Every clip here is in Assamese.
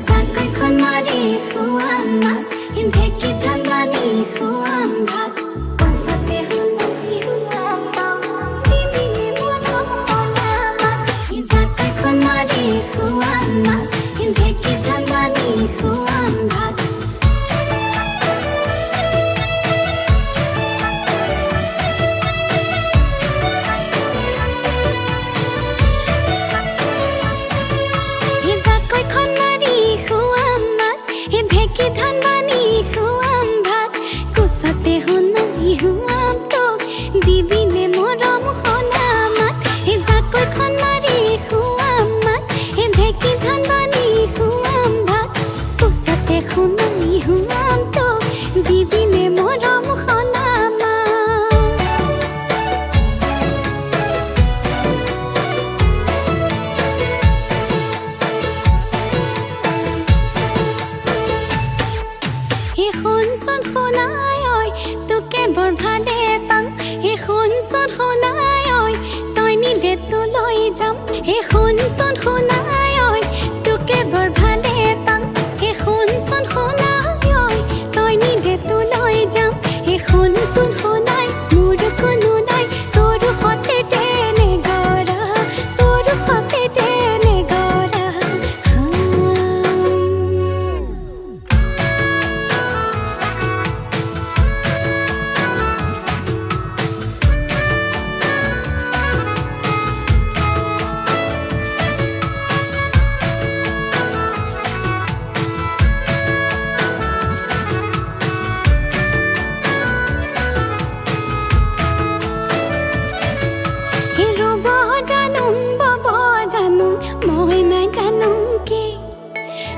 জাকৈখন মাৰি খুৱাম মাছ, ঢেঁকী ধান বানি খুৱাম ভাত, পাছতে শুনাই খুৱাম। জাকৈখন মাৰি খুৱাম মাছ, ঢেঁকী ধান বানি খুৱাম ভাত। জাকৈখন মাৰি খুৱাম মাছ, ঢেঁকী ধান বানি খুৱাম ভাত, কোচতে শুনাই খুৱাম তোক, দিবিনে মৰম সনা মাত? জাকৈখন মাৰি খুৱাম মাছ, ঢেঁকী ধান বানি খুৱাম ভাত, কোচতে শুনাই খুৱাম তোক, দিবিনে মৰম সনা মাত? হে শুনচোন শুনাই ঐ, তোকে বৰ ভালে পাম। হে শুনচোন শুনাই ঐ, তই নিলে তোলৈ যাম। হে শুনচোন শুনাই ঐ, তোকে বৰ ভালে পাম। হে শুনচোন শুনাই ঐ, তই নিলে তোলৈ যাম। হে শুনচোন শুনাই, মোৰ কোনো নাই তোৰ সতে যেনে গৰা, তোৰ সতে যেনে গৰা। হে ৰ'ব জানো, বব জানো, মই নাজানো কি।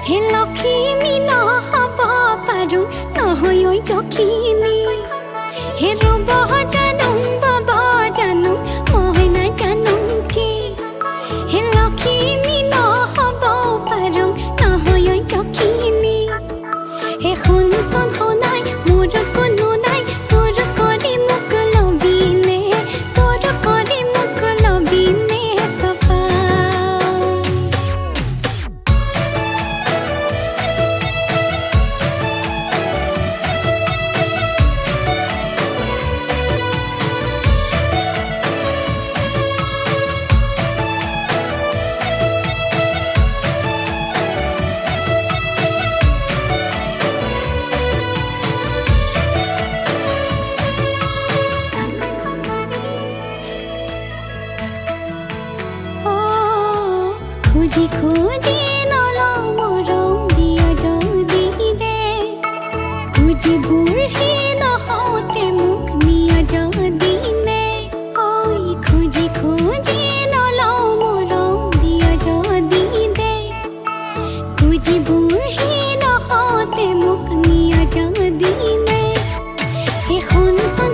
হে লখিমী নহ'ব পাৰো, নহয় ঐ যখিনী। হে ৰ'ব জানো, বব জানো, মই নাজানো কি। হে লখিমী নহ'ব পাৰো, নহয় ঐ যখিনী। হে শুনচোন শুনাই, মোৰ কোনো নাই, তোৰ কৰি মোক লবিনে? তোৰ কৰি মোক লবিনে চপাই? অ খুজি খুজি নলওঁ মৰম, দিয়া যদি দে। খুজি বুঢ়ী নহওঁতে মোক নিয়া যদি নে। ঐ খুজি খুজি নলওঁ মৰম, দিয়া যদি দে। খুজি বুঢ়ী নহওঁতে মোক নিয়া যদি নে। হে শুনচোন।